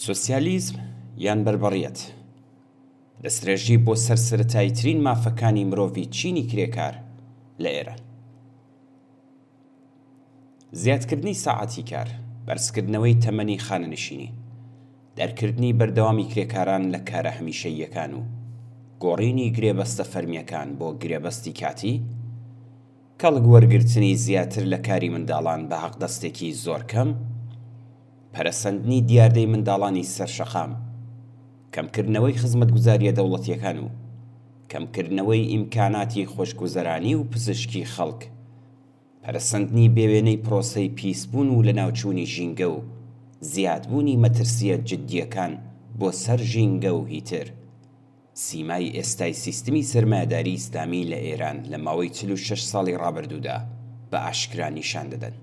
سۆسیالیزم یان بەربەڕیەت، دەستدرێژی بۆ سەر سەرەتاییترین مافەکانی مرۆڤی چینی کرێکار لە ئێران. زیادکردنی ساعەتی کار، بەرزکردنەوەی تەمەنی خانەنشینی، دەرکردنی بەردەوامی کرێکاران لە کارە هەمیشەییەکان و گۆڕینی گرێبەستە فەرمییەکان بۆ گرێبەستی کاتی، کەڵک وەرگرتنی زیاتر لە کاری منداڵان بە حەقدەستێکی زۆر کەم، پەرەسەندنی دیاردەی منداڵانی سەر شەقام، کەمکردنەوەی خزمەتگوزارییە دەوڵەتییەکان و کەمکردنەوەی ئیمکاناتی خۆشگوزەرانی و پزیشکی خەڵک، پەرەسەندنی بێوێنەی پرۆسەی پیسبوون و لەناوچوونی ژینگە و زیادبوونی مەترسییە جددییەکان بۆ سەر ژینگە و هیتر، سیمای ئێستای سیستمی سەرمایەداری ئیسلامی لە ئێران لە ماوەی 46 ساڵی ڕابردوودا بە ئاشکرا نیشان دەدەن.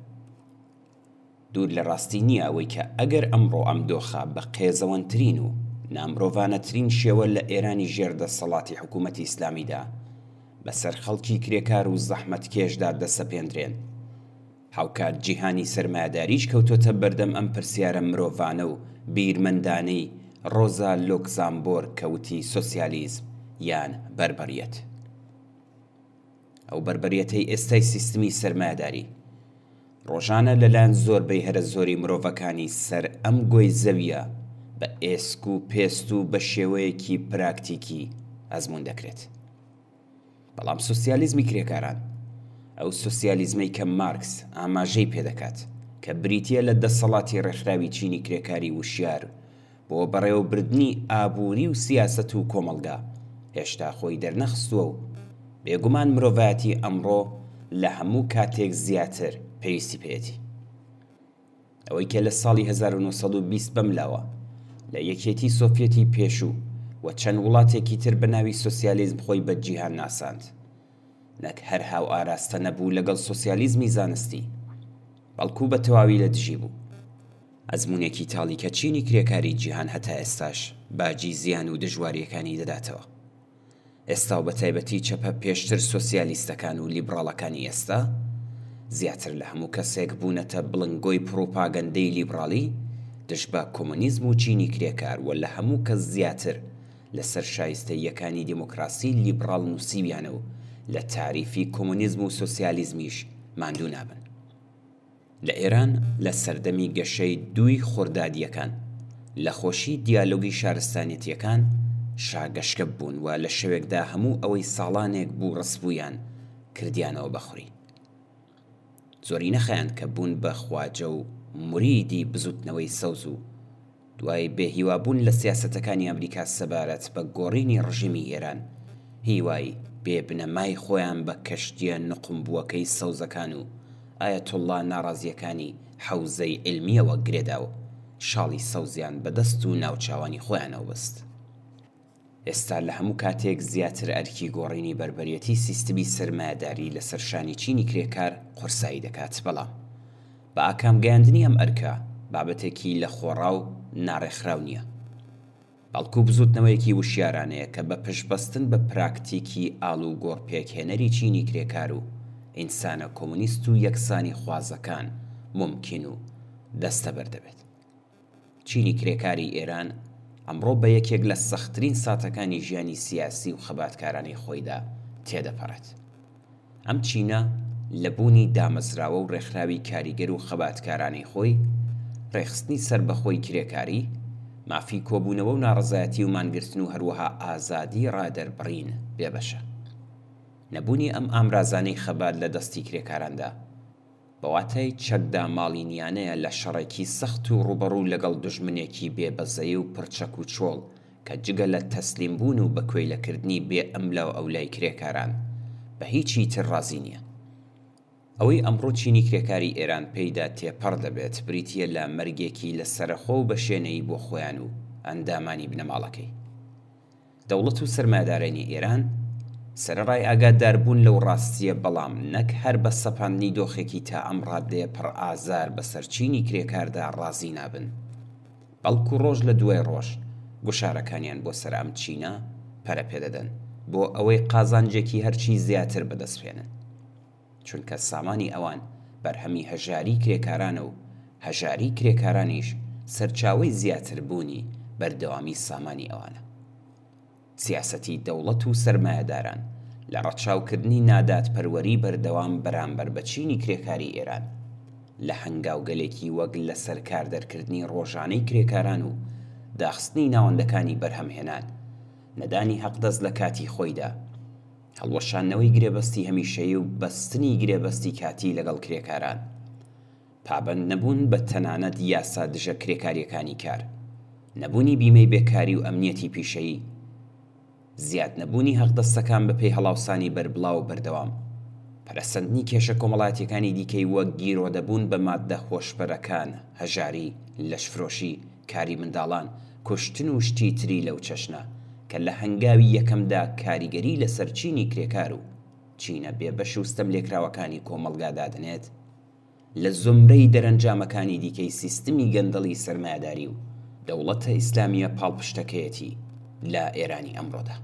دوور لە ڕاستی نییە ئەوەی کە ئەگەر ئەمڕۆ ئەم دۆخە بە قێزەوەنترین و نامرۆڤانەترین شێوە لە ئێرانی ژێر دەسەڵاتی حکوومەتی ئیسلامیدا بەسەر خەڵکی کرێکار و زەحمەتکێشدا دەسەپێندرێن، هاوکات جیهانی سەرمایەداریش کەوتۆتە بەردەم ئەم پرسیارە مرۆڤانە و بیرمەندانەی ڕۆزا لۆکزامبۆرگ کە وتی سۆسیالیزم یان بەربەریەت. ئەو بەربەریەتەی ئێستای سیستمی سەرمایەداری، ڕۆژانە لەلایەن زۆربەی هەرە زۆری مرۆڤەکانی سەر ئەم گۆی زەوییە بە ئێسک و پێست و بە شێوەیەکی پراکتیکی ئەزموون دەکرێت. بەڵام سۆسیالیزمی کرێکاران، ئەو سۆسیالیزمەی کە مارکس ئاماژەی پێدەکات، کە بریتییە لە دەسەڵاتی ڕێکخراوی چینی کرێکاری وشیار بۆ بەڕێوەبردنی ئابووری و سیاسەت و کۆمەڵگا، هێشتا خۆی دەرنەخستووە و بێگومان مرۆڤایەتی ئەمڕۆ لە هەموو کاتێک زیاتر پێویستی پێیەتی. ئەوەی کە لە ساڵی 1920 بەملاوە لە یەکێتی سۆفیەتی پێشوو و چەند وڵاتێکی تر بە ناوی سۆسیالیزم خۆی بە جیهان ناساند، نەک هەر هاوئاراستە نەبوو لەگەڵ سۆسیالیزمی زانستی، بەڵکو بە تەواوی لە دژی بوو. ئەزموونێکی تاڵی کە چینی کرێکاری جیهان هەتا ئێستاش باجی زیان و دژوارییەکانی دەداتەوە. ئێستا و بەتایبەتی چەپە پێشتر سۆسیالیستەکان و لیبڕاڵەکانی ئێستا، زیاتر لە هەموو کەسێک بوونەتە بڵندگۆی پڕوپاگەندەی لیبڕاڵی دژ بە کۆمۆنیزم و چینی کرێکار و لە هەموو کەس زیاتر لەسەر شایستەییەکانی دیموکراسی لیبڕاڵ نووسیویانە و لە تاریفی کۆمۆنیزم و سۆسیالیزمیش ماندوو نابن. لە ئێران لە سەردەمی گەشەی دووی خوردادییەکان، لە خۆشی دیالۆگی شارستانیەتییەکان شاگەشکە ببوون و لە شەوێکدا هەموو ئەوەی ساڵانێک بوو ڕستبوویان، کردیانەوە بە خوری. زۆری نەخایاند کە بوون بە خواجە و موریدی بزووتنەوەی سەوز و دوای بێ هیوابوون لە سیاسەتەکانی ئەمریکا سەبارەت بە گۆڕینی ڕژیمی ئێران، هیوای بێ بنەمای خۆیان بە کەشتییە نوقمبووەکەی سەوزەکان و ئایەتوڵڵا ناڕازییەکانی حەوزەی عیلمییەوە گرێدا و شاڵی سەوزیان بە دەست و ناوچاوانی خۆیانەوە بەست. ئێستا لە هەموو کاتێک زیاتر ئەرکی گۆڕینی بەربەریەتی سیستمی سەرمایەداری لەسەر شانی چینی کرێکار قورسایی دەکات، بەڵام بە ئاکام گەیاندنی ئەم ئەرکە بابەتێکی لە خۆڕا و ناڕێکخراو نییە، بەڵکو بزوتنەوەیەکی وشیارانەیە کە بە پشتبەستن بە پراکتیکی ئاڵوگۆڕ پێکهێنەری چینی کرێکار و ئینسانە کۆمۆنیست و یەکسانیخوازەکان مومکین و دەستەبەر دەبێت. چینی کرێکاری ئێران ئەمڕۆ بە یەکێک لە سەختترین ساتەکانی ژیانی سیاسی و خەباتکارانەی خۆیدا تێدەپەڕێت. ئەم چینە لە بوونی دامەزراوە و ڕێکخراوی کاریگەر و خەباتکارانەی خۆی، ڕێکخستنی سەربەخۆی کرێکاری، مافی کۆبوونەوە و ناڕەزایەتی و مانگرتن و هەروەها ئازادیی ڕادەربڕین بێبەشە. نەبوونی ئەم ئامرازانەی خەبات لە دەستی کرێکاراندا، بە واتای چەکداماڵینیانەیە لە شەڕێکی سەخت و ڕووبەڕوو لەگەڵ دوژمنێکی بێ بەزەیی و پڕ چەک و چۆڵ کە جگە لە تەسلیم بوون و بە کۆیلەکردنی بێ ئەملاوئەولای کرێکاران بە هیچی تر ڕازی نییە. ئەوەی ئەمڕۆ چینی کرێکاری ئێران پێیدا تێپەڕ دەبێت بریتییە لە مەرگێکی لە سەرەخۆ و بە شێنەیی بۆ خۆیان و ئەندامانی بنەماڵەکەی. دەوڵەت و سەرمایەدارانی ئێران سەرەڕای ئاگاداربوون لەو ڕاستییە بەڵام نەک هەر بە سەپاندنی دۆخێکی تا ئەم ڕاددەیە پڕ ئازار بەسەر چینی کرێکاردا ڕازی نابن بەڵکو ڕۆژ لە دوای ڕۆژ گوشارەکانیان بۆ سەر ئەم چینە پەرە پێدەدەن بۆ ئەوەی قازانجێکی هەرچی زیاتر بەدەست بهێنن. چونکە سامانی ئەوان بەرهەمی هەژاریی کرێکارانە و هەژاریی کرێکارانیش سەرچاوەی زیاتربوونی بەردەوامی سامانی ئەوانە. سیاسەتی دەوڵەت و سەرمایەداران لە ڕەچاوکردنی نادادپەروەری بەردەوام بەرامبەر بە چینی کرێکاری ئێران، لە هەنگاوگەلێکی وەک لەسەرکار دەرکردنی ڕۆژانەی کرێکاران و داخستنی ناوەندەکانی بەرهەمهێنان، نەدانی حەقدەست لە کاتی خۆیدا، هەڵوەشاندنەوەی گرێبەستی هەمیشەیی و بەستنی گرێبەستی کاتی لەگەڵ کرێکاران، پابەند نەبوون بە تەنانەت یاسا دژە کرێکارییەکانی کار، نەبوونی بیمەی بێکاری و ئەمنیەتی پیشەیی، زیاد نەبوونی هەقدەستەکان بەپێی هەڵاوسانی بەربڵاو و بەردەوام، پەرەسەندنی کێشە کۆمەڵایەتییەکانی دیکەی وەک گیرۆدەبوون بە ماددە هۆشبەرەکان، هەژاری، لەشفرۆشی، کاری منداڵان، کوشتن و شتی تری لەو چەشنە، کە لە هەنگاوی یەکەمدا کاریگەری لەسەر چینی کرێکار و چینە بێبەش و ستەملێکراوەکانی کۆمەڵگا دادەنێت، لە زومرەی دەرەنجامەکانی دیکەی سیستمی گەندەڵی سەرمایەداری و دەوڵەتە ئیسلامییە پاڵپشتەکەیەتی لە ئێرانی ئەمڕۆدا.